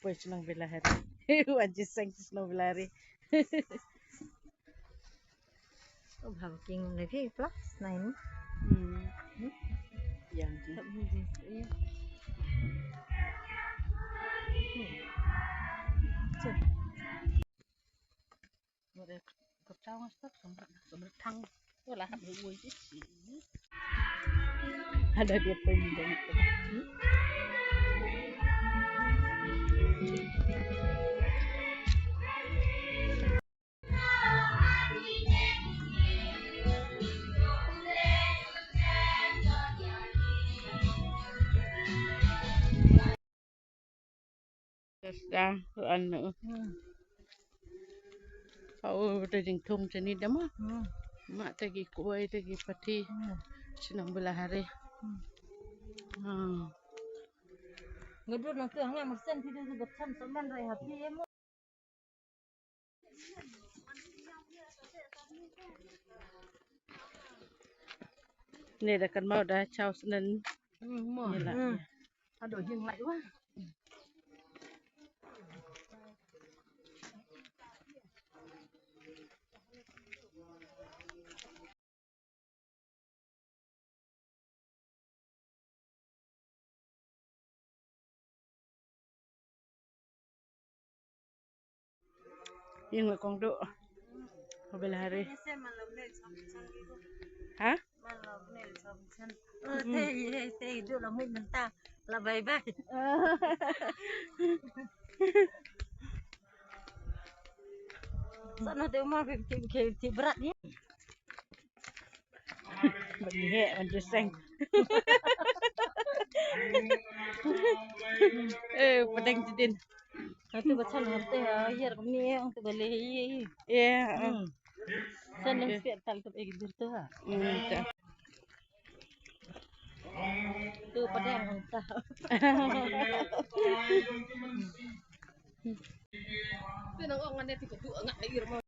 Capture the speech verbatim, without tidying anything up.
Poi shnong Bilahari. Wan jingïaseng shnong Bilahari. Oh, bha ba ki ngam leh phi plus nine. Hmm. Hmm? Yang ji. Thap ni ji. Iya. Hmm. Cih. Ada dia pun. Sa, an, uh. Hmm. Au, da jingthum jani da ma. Hmm. Ma ta ki kwai, ta ki pati. Hmm. Shnong Bilahari. Hmm. Hmm. Nga dur nang tu nga mersen ti tu tu gapchan saman rai hati emo. Ni da kan mau da chau senen. Hmm, mo. Ni la. Hmm. Aduh, jing lai wa. Ïeng la kong duh. Ka Bilahari. Ha? Oh, te, te, te, duh la mut mynta. La bye bye. Sa na te ma phi, phi, phi, phi brat ni. Ban heh, ban jingïaseng. Eh, padeng ti din. Atu ba chan hante, ah, yer kumni, eh, ong tu ba leh, eh, eh. Ïa, ah. Hmm. Chan nang spiat tal tu, eh, dur tu, ha. Hmm, ta. Tu padeng hangta. Tu nang ong ane ti ka tu ngak air ma.